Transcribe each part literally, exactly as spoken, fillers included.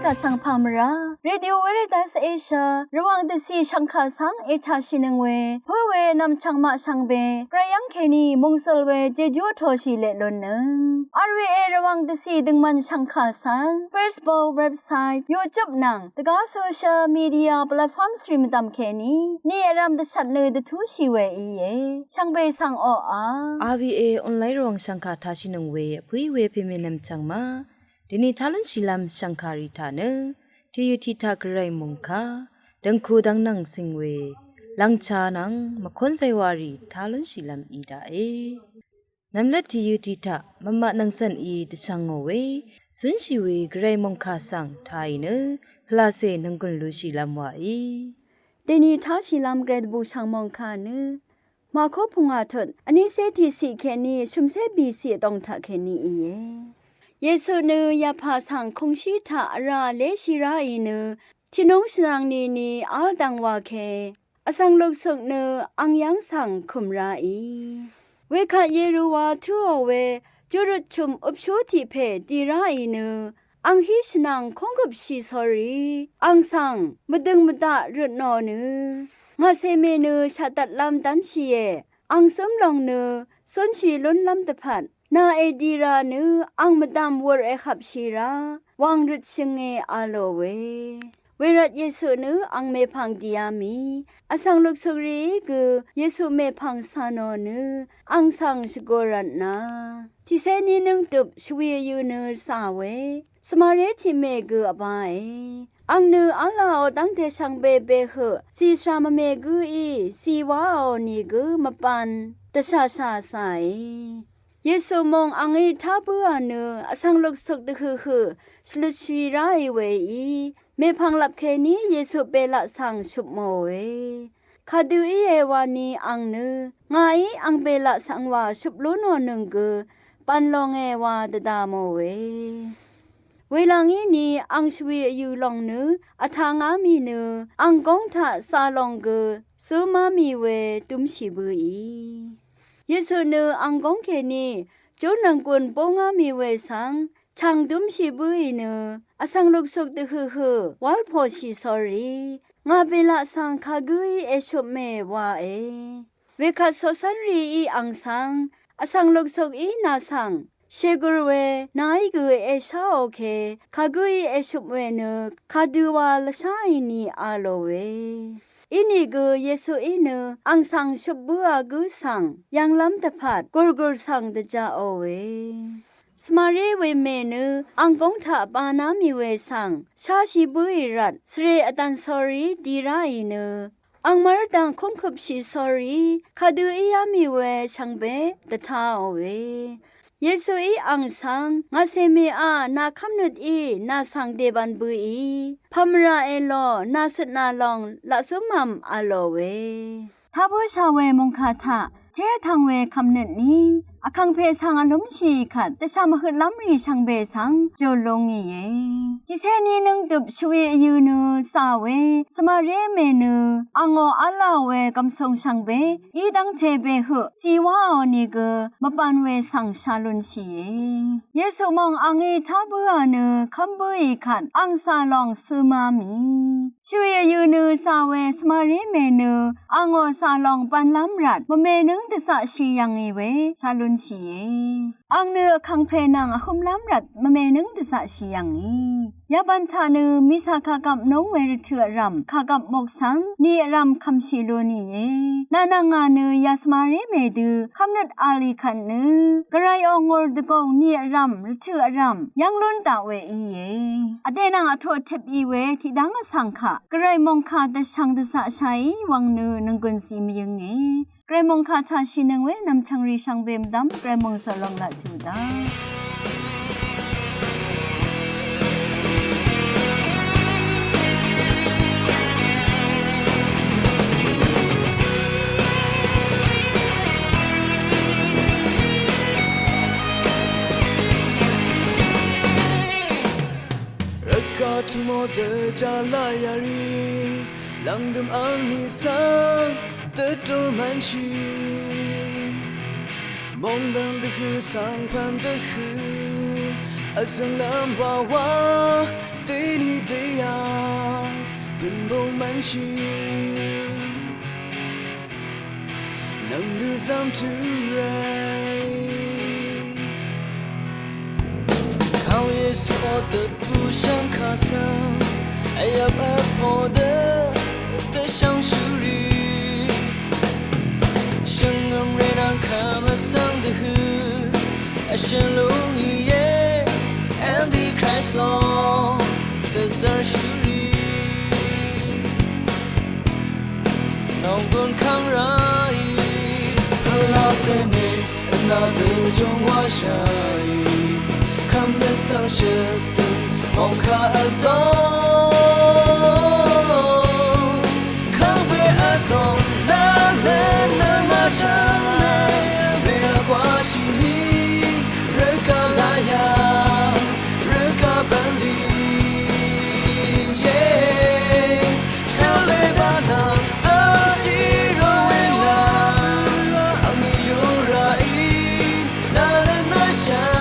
Vsvng pà mvrá Radio Veritas Asia Rvwàng dvcì shv̀ngkà svng ètàshìnøng we pǿ we nv̀mchv̀ng maq shvngbe gvray yv́ng kèní mòngsøl we jejú vtoshì leq lunnøng. R V A Rvwàng dvcì døngmvn shv̀ngkà svng Facebook, website, YouTube nvng dvgá social media platforms rì mvdv̀m kèní ni vrv̀m dvshvt nø dvtúshì we íe. Shvngbe svng oqà R V A online Rvwàng shv̀ngkà tashìnøng we vpǿí we pèmè nv̀mchv̀ng ma deni tá lúnshìlv́m shv̀ngkà rì taq nø tìyø tiq taq gvray mòngkà dv̀ngku dv̀ngnv̀ng cing we lv̀ngcha nvng mvkónzay wa rì tá lúnshìlv́m í daqe. Nv̀mlat tìyø tiq taq mvmaq nv̀ngcv̀n í dvshvngò we cúnshì we gvray mòngkà svng tāì nø pvlacè nònggùn lushìlv́m wàí. Deni táshìlv́m gvray dvbùshv̀ng mòngkà nø Màkó pungwà tut vnícé tiqciq kèní shø̀mcé bìciq vdòng taq kèní íe. Yesu nø yapà svng kūngshí taq vrá léshì ráì nø tiqnúng shvnvng nini v́l dvng wa ke vsvng luksuk nø ang yv́ng svng kø̀m ráì. Wekvt Yeruwa túò we júrøt chø̀m øpshú tiq pè dì ráì nø ang hí shvnvng kónggøpshì sórí ang svng mvdøng mvdaq røtnò nø ngàcè mè nø shaqdvtlv́m dv́nshìe. Ang zǿm lòng nø cúnshì lúnlv́m dvpvt nà èdira nø ang mvdv̀m wur èhvpshì rá wàng røtshønge a lò we. Wervt Yesu nø ang mèpv̀ng dìá mì vsvng luksuk rìí gø Yesu mèpv̀ng cà nò nø ang svng shvgō rvtna tiqcé ní nǿngdøp shvwi vyø̄ nø zà we svmaré tiqmè gø vbāe. Ang nø v́lāò dv́ngte shvngbe behøq zìshrà mvmè gǿí zì wáò nìgø mvbān dvshàshà zàe. Yesu mòng angí tá bǿà nø vsvng luksuk dvhøqhøq shvløtshì ráì weí mèpv̀ng lvp kèní Yesu belaq svng shupmòe. Kadø íe wani ang nø ngàí ang belaq svng wà shup lú nò nøng gø bv̀n longe wa dvda mòe. Welvng íni ang shvwi vyø̄ lòng nø vtangá mì nø ang góng taq zà lòng gø zǿmá mì we dúmshì bǿì. Yesu nø ang góng kèní júnònggùn búngá mì we svng chv̀ng dúmshì bǿì nø vsvng luksuk dvhøqhøq wálpòshì sórí ngà belaq svng kagǿí èshupmè wae. Wekvt coqcv́nrìí ang svng vsvng luksukí nà svng shègùr we nàí gø èsháò ke kagǿí èshøp we nø kadø wa lvsháì ni a lò we. Inìgø Yesuí nø ang svng shøp bǿà gǿ svng yv̀nglv́m dvpvt gùrgùr svng dvjaqòe. Svmaré wemè nø ang góng taq bāná mì we svng sháshì bǿì rvt svre vdv̀n sórí dì ráì nø ang mv́rdv̀ng kúngkøpshì sórí kadø íá mì we shvngbe dvtāòe. Yesuí ang svng ngàcè mèá nà kv́mnøt í nà svng dèbvn bøì pv̀mrà èlò nà cøtnà lòng laq zǿmv̄m a lò we. Tá bǿshà we mòngkà taq té vtv̄ng we kv̀mnøt ní vkàngpè svng vlúmshì kvt dvshà mvhøtlv́m rì shvngbe svng jùl lú ngìe. Tiqcé ní nǿngdøp shvwi vyø̄ nø zà we svmaré mè nø angò v́lāò we gv̀msùng shvngbe í dv́ngte behøq zì wáò nìgø mvbān we svng shá lúnshìe. Yesu mòng angí tá bǿà nø kv́m bǿì kvt ang zà lòng zǿmá mì shvwi vyø̄ nø zà we svmaré mè nø angò zà lòng bv̄nlv́m rvt mvmè nǿng dvzaqshì yv̀ngì we shá lúnshìe. Ang nø vkàngpè nvng vhømlv́m rvt mvmè nǿng dvzaqshì yv̀ngì. Yabv̀n taq nø mìcà kàgvp núng we rvtø̀ vrv̀m kàgvp mok svng ni vrv̀m kv̀mshì lú nìe. Nà nvng ngà nø yà svmaré mè dø kv́mnøt a lì kvt nø gvray ò ngùr dvgùng ni vrv̀m rvtø̀ vrv̀m yv́ng lún daq we íe. Vdè nvng vtoq tep í we tiqdv́ng vsvng kaq gvray mòngkà dvshvng dvzaqshàí wvng nø nònggùn zì mvyǿnge. Gvray mòngkà taq shìnøng we nv̀mchv̀ng rì shvngbe mvdv́m gvray mòngsøl lòng laq tuq daq. Rvgaq tø̀mò dvjà laq yà rì lv̀ngdø̀m angní svng dvdú mvnshì. Mòngdv̀ng dvhø̀ svng pv̀n dvhø̀ vzø̀nglv́m wawa dèní shì nv̀mdø zv́m tø̄ ràí. Kàó Yesu ò dvbù shvngkà svng vyvp vpo dø dvshvngshúrì. Shvngø̀mré nvng kvmvsvng dvhø̄ vshø̀n lúngìe. Antichrist ò dvzv́rshúrì. Nònggùn kv́ng ráì pvlacèní vnvdø jùngwáshàì. Kv́m dvsvng shøtdø mòngkà vdó. Kv́ng pè vzòng nvløn nvng vshv̀n mèlvgwáshìní. Rvgaq laya, rvgaq bv̀nlì, ye. Shvlé dvnvng vsì ròe la, angmì yuràí, nvløn nvshv̀n.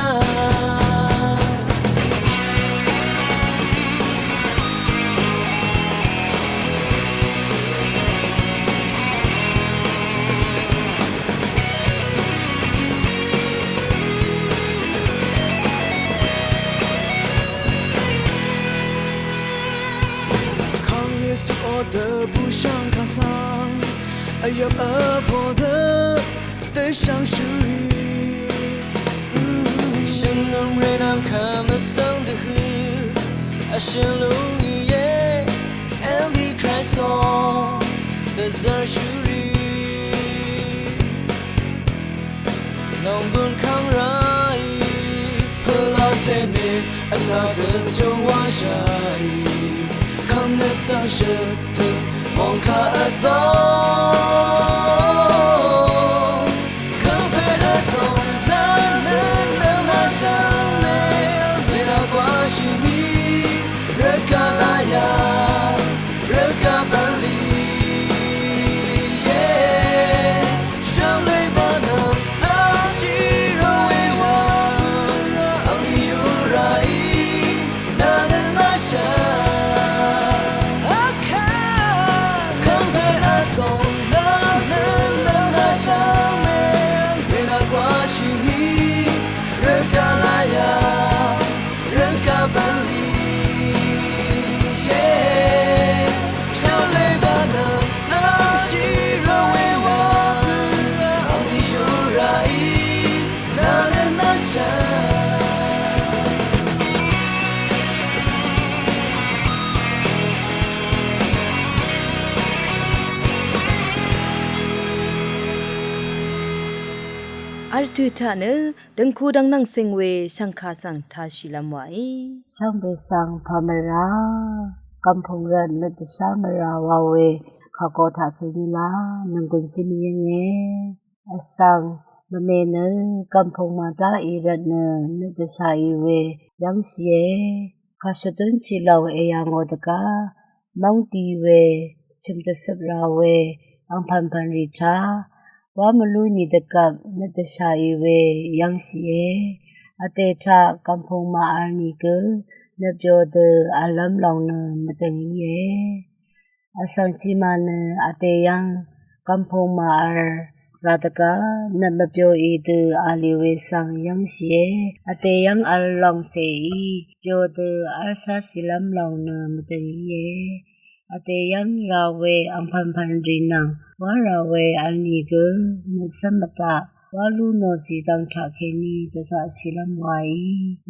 Kàng Yesu ò dvbù shvngkà svng vyvp vpo dø dvshvngshúrì. Shvngø̀mré nvng kvmvsvng dvhø̄ vshø̀n lúngìe. Antichrist ò dvzv́rshúrì. Nònggùn kv́ng ráì pvlacèní vnvdø jùngwáshàì. Kv́m dvsvng shøtdø mòngkà vdó. Kv́ng pè vzòng nvløn nvng vshv̀n mèlvgwáshìní. Rvgaq laya, rvgaq bv̀nlì, ye. Shvlé dvnvng vsì ròe wa, angmì yuràí, nvløn nvshv̀n. Kv́ng pè vzòng nvløn nvng vshv̀n mèlvgwáshìní. Rvgaq laya, rvgaq bv̀nlì, ye. Shvlé dvnvng vsì ròe wa, angmì yuràí, nvløn nvshv̀n. Vl tø̀ taq nø døngku dvngnvng seng we shvngkà svng tāshìlv́m wàí. Shvngbe svng pà mvrá, gv̀mpùng rvt nøt dvshá mvrá wa we kàgo taq kèní la nònggùn shí mvyǿnge. Vsvng mvme nø gv̀mpùng màtáì rvt nø nøt dvshàì we yv́ngshìe. Kàshvdúnshì lòng èyà ngò dvgá móng di we, chø̀m dvcøp rà we, angpv̀npv̀n rì taq wá mvlú nì dvgvp nøt dvshàì we yv́ngshìe. Vdè taq gv̀mpùng màvl nìgø nøt byo dø vllv́m lòng nø mvdø̀ng íe. Vsvng tiqmaq nø vdè yv́ng gv̀mpùng màvl rà dvgá nøt mvbyoì dø v̄l ì we svng yv́ngshìe. Vdè yv́ng vl lòng cèí byo dø v́lshá shìlv́m lòng nø mvdø̀ng íe. Vdè yv́ng rà we angpv̀npv̀n rì nvng wá rà we vl nìgø nøt cv́m mvdaq wá lú nò zìdvng taq kèní dvzaqshìlv́m wàí.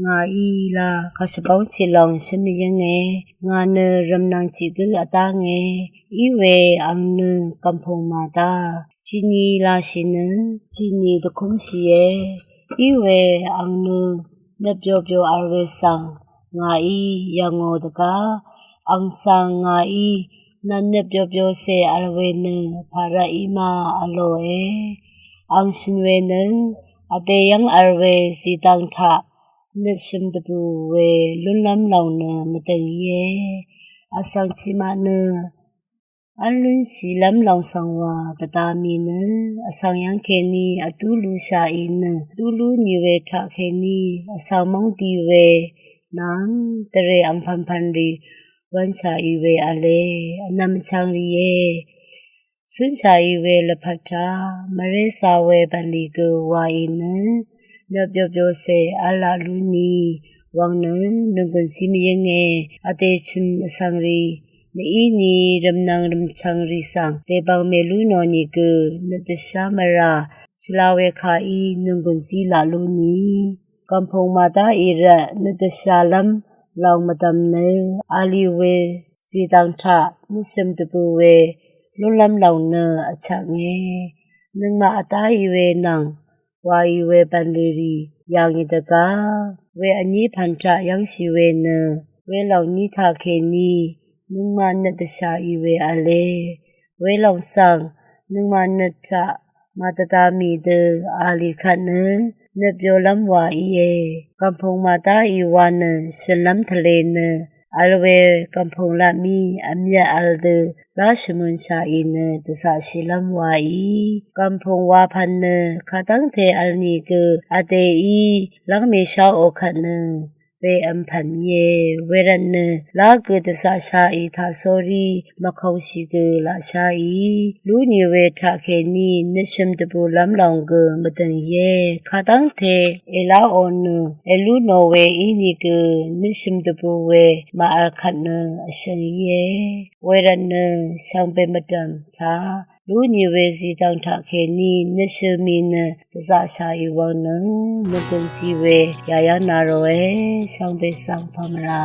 Ngàí la kàshvbóngshì lòng shǿn mvyǿnge. Ngà nø rv̀mnvng tiq gǿ vdánge. Í we ang nø gv̀mpùng màdá tiqni lashì nø tiqni dvkúmshìe. Í we ang nø nøt byo byo vl we svng ngàí yv̀ngò dvgá ang svng ngàí nv̀n nøt byo byo cè vl we nø pà rvt í ma vlòe. Ang shø̀n we nø vdè yv́ng vl we zìdvng taq nøt shø̀m dvbù we lúnlv́m lòng nø mvdø̀ng íe. Vsvng tiqmaq nø v́l lúnshìlv́m lòng svng wà dvda mì nø vsvng yv́ng kèní vdú lushàì nø vdú lú nì we taq kèní vsvng móng di we nvng dvrè angpv̀npv̀n rì wv̄nshà í we v̄le, vnvm vchvng rìe. Cúnshà í we lvpat taq, mvré cà we bv̀nlì gø wà í nø, nø byobyo cè v̄l laq lú nì, wvng nø, nònggùn zí mvyǿnge, vdè chø̀m vsvng rì, nø í nì rvmnvng rvmchvng rì svng, dèbvng mèlú nò nìgø, nø dvshá mvrà, shvla we kà í nònggùn zí laq lú nì. Gv̀mpùng màdá í rvt nø dvshàlv́m lòng mvdv̀m nø, vlì we zìdv̀ng taq nø shø̀m dvbù we lúnlv́m lòng nø vchvknge. Nøngmaq vdá í we nvng wa í we bv̀nlì rì yà ngì dvgá we vní pv̀n taq yv́ngshì we nø, welòng ní taqkèní nøngmaq nø dvshà í we v̄le. Welòng svng nøngmaq nø taq màdvda mì dø vlì kvt nø nø byolv́m wa íe. Gv̀mpùng màdá í wa nø shø̀nlv́m tvlē nø vl we gv̀mpùng laq mì vmyvt vl dø lá shvmønshà í nø dvzaqshìlv́m wa í. Gv̀mpùng wa pv̀n nø kadv́ngte vl nìgø vdè í lv́ng mèsháò kvt nø we v̄m pv̀n íe. Wervt nø lá gø dvzaqshà í taq sórí mvkòngshì gø laqshá í lú nì we taqkèní nø shø̀m dvbùlv́m lòng gø mvdø̀ng íe. Kadv́ngte èláò nø èlú nò we í nìgø nø shø̀m dvbù we màvl kvt nø vshø̀ng íe. Wervt nø shvngbe mvdv̀m taq lú nì we zìdv̀ng taqkèní nø shø̀m mì nø dvzaqshà í wvng nø nø gø̀nzí we yàyv́ng na ròe. Shvngbe svng pv̀mvrà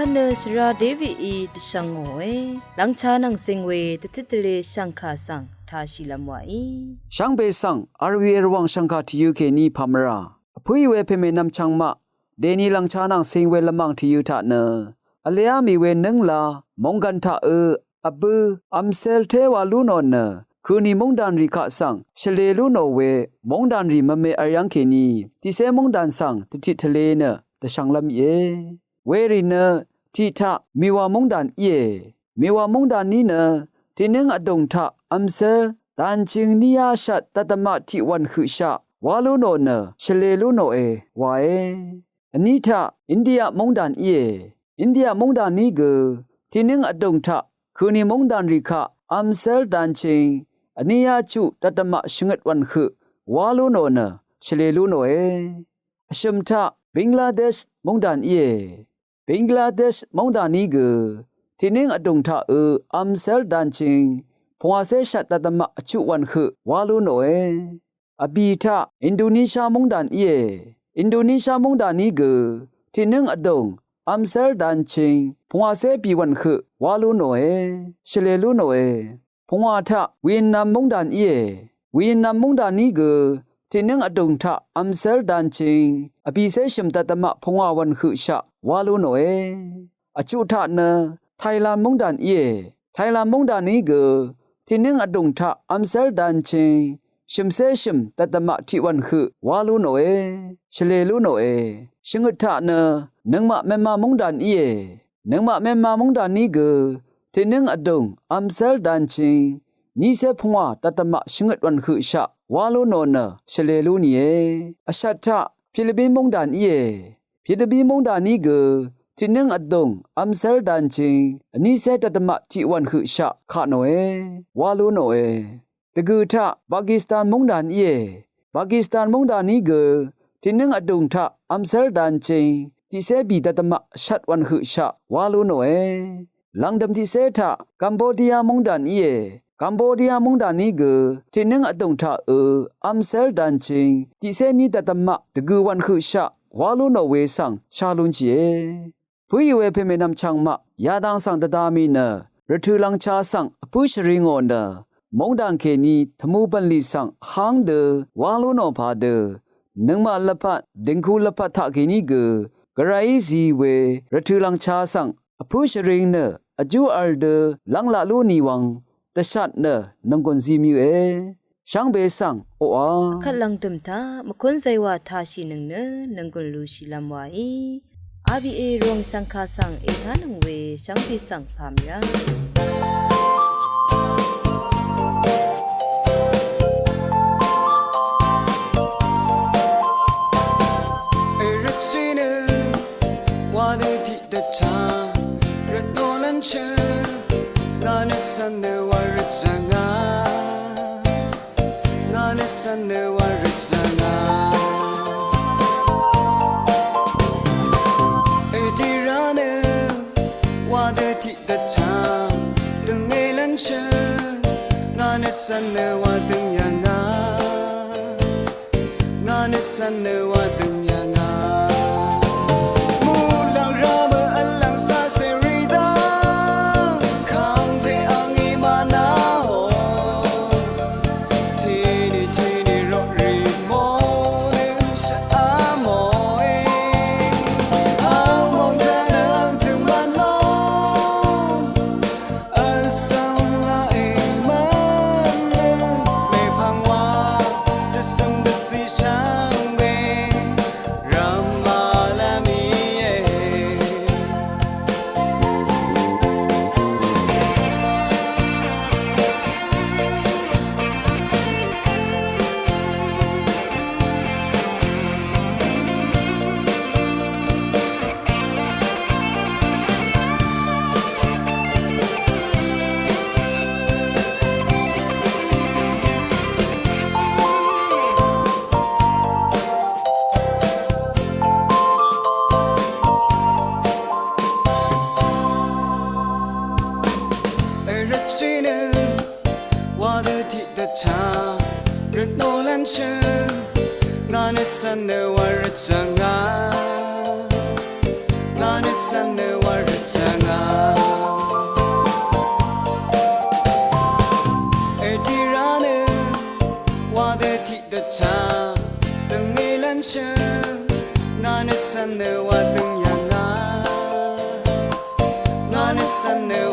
Kvt nø shvra Davidí dvshvng ngòe, lvngcha nvng cing we dvtit dvle shv̀ngkà svng tāshìlv́m wàí. Shvngbe svng, vr we rvwàng shv̀ngkà tvyø̄ kèní pàmvrà. Vpǿì we pèmènvm chvngmaq, dèni lvngcha nvng cing we lvmàng tvyø̄ taq nø, vleá mì we nǿngla, mònggv̀n taq ø, vbø̄, vmcel té wa lú nò nø, køni móngdànrì kaq svng, shvlē lú nò we, móngdànrì mvme vryv́ng kèní, tiqcé móngdàn svng, dvtit tvle nø, dvshvnglv́m íe. Werì nø, tiq taq, mìwà móngdàn íe. Mìwà móngdàn ní nø, tiqnǿng vdùng taq, vmcel, dànching níyá shvt dvdvmaq tiq wv̀n høqshaq, wá lú nò nø, shvlē lú nòe, wae. Vní taq, India móngdàn íe. India móngdàn ní gø, tiqnǿng vdùng taq, køni móngdànrì kaq, vmcel dànching, vníyá chuq dvdvmaq shvngøt wv̀n høq, wá lú nò nø, shvlē lú nòe. Vshø̀m taq, Bangladesh móngdàn íe. Bangladesh móngdàn ní gø, tiqnǿng vdùng taq ø, vmcel dànching, pungwàcé shvt dvdvmaq vchuq wv̀n høq, wá lú nòe. Vbì taq, Indonesia móngdàn íe. Indonesia móngdàn ní gø, tiqnǿng vdùng, vmcel dànching, pungwàcé bì wv̀n høq, wá lú nòe, shvlē lú nòe. Pungwà taq, Vietnam móngdàn íe. Vietnam móngdàn ní gø, tiqnǿng vdùng taq, vmcel dànching, vbìcé shø̀m dvdvmaq pungwà wv̀n høqshaq, wá lú nòe. Vchuq taq nø, Thailand móngdàn íe. Thailand móngdàn ní gø, tiqnǿng vdùng taq, vmcel dànching, shø̀mcé shø̀m dvdvmaq tiq wv̀n høq, wá lú nòe, shvlē lú nòe. Shvngøt taq nø, nøngmaq Myanmar móngdàn íe. Nøngmaq Myanmar móngdàn ní gø, tiqnǿng vdùng, vmcel dànching, nícé pungwà dvdvmaq shvngøt wv̀n høqshaq, wá lú nò nø, shvlē lú nìe. Vshat taq, Philippin móngdàn íe. Philippin móngdàn ní gø, tiqnǿng vdùng, vmcel dànching, vnícé dvdvmaq tiq wv̀n høqshaq, kaq nòe, wá lú nòe. Dvgø̀ taq, Pakistan móngdàn íe. Pakistan móngdàn ní gø, tiqnǿng vdùng taq, vmcel dànching, tiqcé bì dvdvmaq shvt wv̀n høqshaq, wá lú nòe. Lv̀ngdø̀m tiqcé taq, Cambodia móngdàn íe. Cambodia móngdàn ní gø, tiqnǿng vdùng taq ø, vmcel dànching, tiqcé ní dvdvmaq, dvgø̀ wv̀n høqshaq, wá lú nò we svng, shá lúnshìe. Pǿì we pèmènvm chvngmaq, yadang svng dvda mì nø, rvtø̀ lvngcha svng, vpǿ shvri ngò nø, móngdàn kèní, tvmū bv̀nlì svng, vháng dø, wá lú nò pà dø, nøngmaq lvpat, dìngku lvpat taq kèní gø, gvrayí zi we, rvtø̀ lvngcha svng, vpǿ shvring nø, vjú v̄l dø, lv́ng laq lú nì wvng, dvshat nø, nònggùn zi mø̀e. Shvngbe svng, oqà. Vkvt lv̀ngdø̀m taq, mvkún zaywa tāshìnøng nø, nònggùn lushìlv́m wàí. R B A Rvwàng shv̀ngkà svng, ètánøng we, shvngbe svng pàmì rá. Èrøtshì nø, wa dø tiq dvchá, rvtnò lv́nshø, ngà nø svn nø wa rvtshà ngà. Ngà nø svn nø wa rvtshà ngà. Ètì rá nø, wa dø tiq dvchá, døngé lv́nshø, ngà nø svn nø wa døng yà ngà. Ngà nø svn nø wa døng yà ngà. Muqlàng rá mø vlv̀ng sá cèrì dá. Kàngpè angí mànà ò. Tìní tìní roqrì mò nø shvá mòe. Ang mòng taq nø ang tø̀m mvn lò. Èrøtshì nø wa dø tiq dvchá, rvtnò lv́nshø, ngà nø svn nø wa rvtshà ngà, ngà nø svn nø wa rvtshà Cv̀n nø